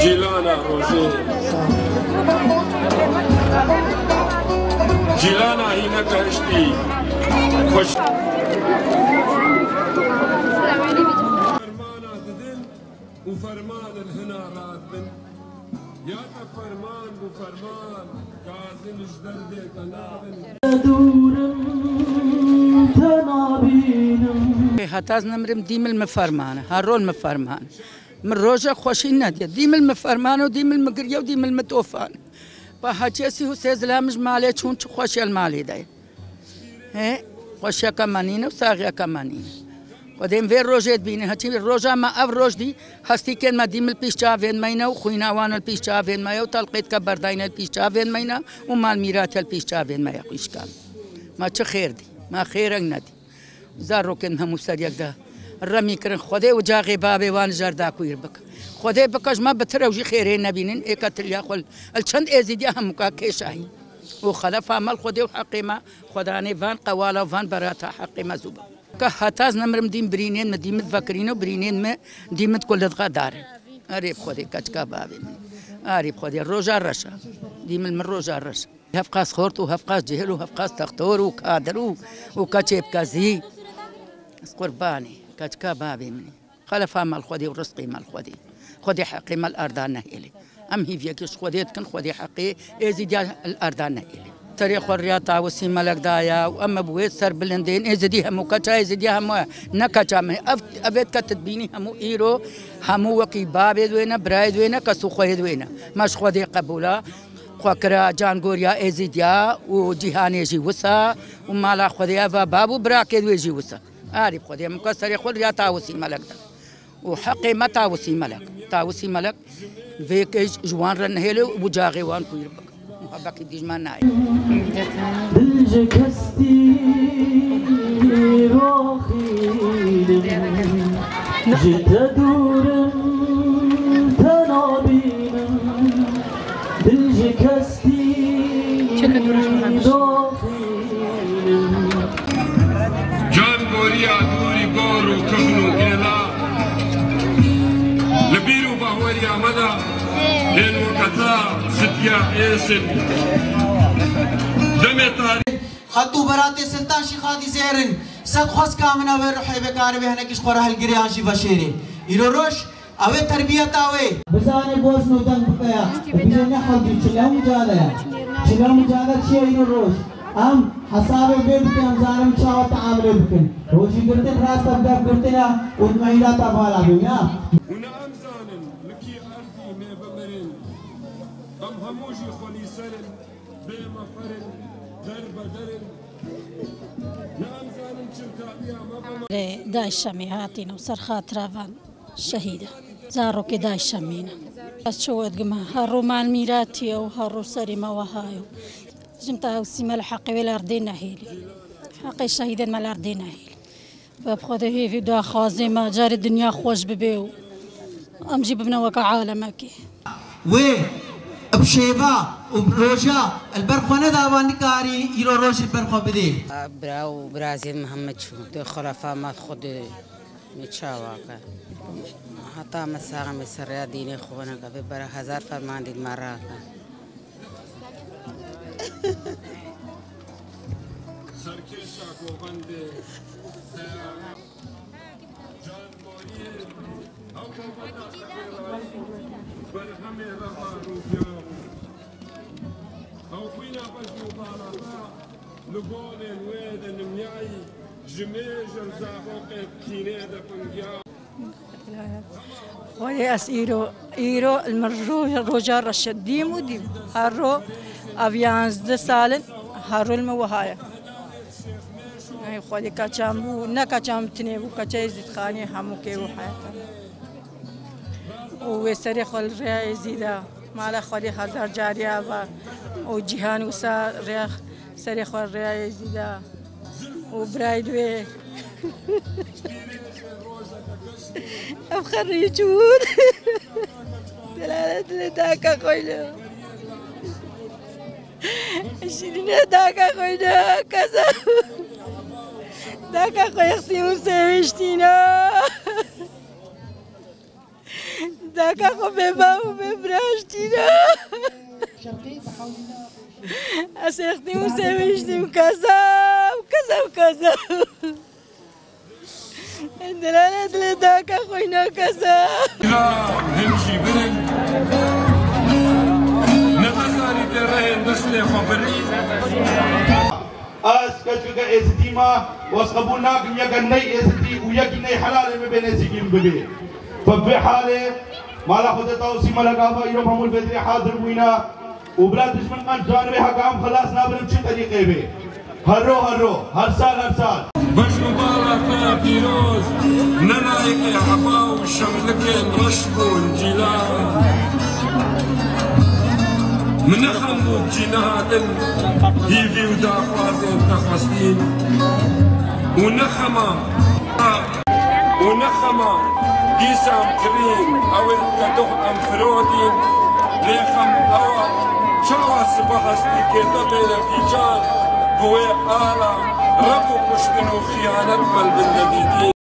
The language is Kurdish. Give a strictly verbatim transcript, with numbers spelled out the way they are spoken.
Cîlana rojê. Cîlana hîneka hiştî. Xweş. Fermana didin û ferman li hina radibin. Ya te ferman bû ferman, gazin ji derdê te nabin. Dûrim te nabînim. Heta ez nimrim dîmil min ferman e, her rol min ferman e. Min roja xweşî nediye. Dîmil min ferman û dîmil min giriye û dîmil min tofan. Ba haçê sî û sê zilam ji malê çûn, çi xweşiya li malê de ye. He, xweşiyeke me nîne û saxiyeke me nîne. Xwedê em vê rojê dibînin. Heçî roja me ev roj dî, hestîkên me dîmil pîş çavên me yine û xwîna wan li pîş çavên me ye û telqêtke berdayîne li pîş çavên me yine û mal mîratiye li pîş çavên me ye xwişkan. Me çi xêr dî? Me xêrek nedî. Zarokên hemû ser yek de remî kirin. Xwedê û caxê bavê wan ji erda kûr bike. Xwedê bike ji me bitir ew jî xêrê nebînin. Êka tiliya xwe li çend êzîdiya hemûka kêşahî. Û xelefa me li Xwedê û heqê me, Xwedanê van qewala û van berata heqê me zû bike. Ka heta ez nimrim dîm birînên me dîmit vekirîne û birînên me dîmit ku li dixedarin. Erê bi Xwedê keçika bavê min. Erê bi Xwedê roja reş e. Dîmil min roja reş e. Hevqas xort û hevqas cihil û hevqas textor û kadir û, û keçê bi kezî. Ez qurbanê, keçika bavê min î. Xelefa me li Xwedê û rizqê me li Xwedê. Xwedê heqê me li erda nehêlê. Em hîviyekî ji Xwedê dikin, Xwedê heqê Êzîdiya li erda nehêlê. Serê xwe riya Tawusî Melek daye û em bi wê serbilindên Êzidî hemû keça Êzidiya hemû e. Ne keça me. Ev, ev êt ke tu dibînî hemû îro, hemû wekî bavê wê ne, birayê wê ne, kes û xweyê wê ne. Me ji Xwedê qebûla. Xwe kira cangoriya Êzîdiya û cîhanê jî wisa û mala Xwedê eva bab û birakê wê jî wisa. Arî bi Xwedê min ke serê xwe riya Tawusî Melek de. Û heqê me Tawusî Melek. Tawusî Melek vê kê ji wan re nehêle û caxê wan kûr bike. Muhabekî dî ji me nayê. Dil ji kestî roxînim, ji te dûrim te nabînim. Dil ji kestî doxînim. Can boriya dûrî gor û kifn û gêla. Li bîr û bahweriya me de hên weketa sitiya êsin. Demê tarî. Xet û beratê Siltan Şîxa dîzêrin. Sed xweska min e wê ruhê vê karê vê hinekî ji xwe re hilgirê an jî veşêrê. Îro roj Ew ê terbiyeta wê. Bizanê bozn û deng bike ya. Bibêje ne hewdî çile û micade ya. Çile û micade çi ye îro roj? Em hesabê vê bikin, em zanin çawa teamilê bikin. Rojî girtin rast ev dev girtin e û di mehîlata vala bûn ya. Hûn em zanin li kî erdî me bimirin. Em hemû jî xwelîser in, bê mefer in, derbeder in. Ne em zanin çimkaviya me bime. Lê Dayşemê hatîne û ser xatira van. Şehîd e. Zarokê Dayşemê ne. Ez çawa digim, her ro mal mîratî ye û her ro serê me wiha ye. Jim Tawusî me li heqê wê li erdê nehêlî. Heqê şehîdên me li erdê nehêlî. Bi Xwedê hêvî daxwazê me carê dinya xweş bibe û em jî bibine weke alemekê. Wê bi şêva û bi roja li ber xwe neda, wan nikarî îro rojê li ber xwe bidê. Bira û birazên me heme çûn. Tu xulafa me Xwedê. Min çawa ke? Heta me sax me ser rêya dînê xwe neke, vê bera hezar ferman dîn me rake. Serkêşa govendê, can boriyê, ew govenda xwedê rayî, berhemê reva rûbiyar. Ew xwîna bejn û balata li golên wê de nimyayî, ji mêj û zaroqê kînê de pingiya. Xwedê ez îro, îro li min roj, roja reş e, dîm û dîm. Her ro ev yanzdeh sal in, her ro li min wiha ye. Ay Xwedê, keça min bû, ne keça min tinê bû, keça Êzîdxanê hemû kê bû heyata. Û wê serê xwe li rêya Êzîda. Mala Xwedê hezar carî ava û cîhan wisa rêya serê xwe rêya Êzîda û birayê wê. Ev xerrî çûn. Delalet li daka xwe lo. Şîrîne daka xwe lo. Keza. Daka xwe yextî û sêwiştîna. Daka xwe bê bav û bê biraj tîne. Ez êxtî û sevîştî û keza û keza û keza. Dilane dilê daka xwe îna keza. Him jî birin. Nefes arî tê rehên destê xwe birî. Ez keçkeke êzidî me, ez qebûl nakim yeke ney êzidî û yekî ney helalê min bê nêzîkî min bibê. Bi vê halê mala Xwedê Tawusî Melek Ava îro hemû li vê dirê hazir bûyne û bila dijmin qenc canibê heke em xilas nabin bi çi terîqê bê. Herro herro, her sal her sal. Beş û bala te pîroz, ne layîqê heba û şemlikên reş bûn cîlan. Min ne xem bû cî nehatin, hîvî û daxwazên te xwestîn. Û ne xema, û ne xema, dîsa em kirîn, ew ê te doh em firodîn. Lê xem ew a, çawa sibe hestî kê te bêne pîçan, bi wê ala, reb û kuştin û xiyanet qelbin nedîtîn.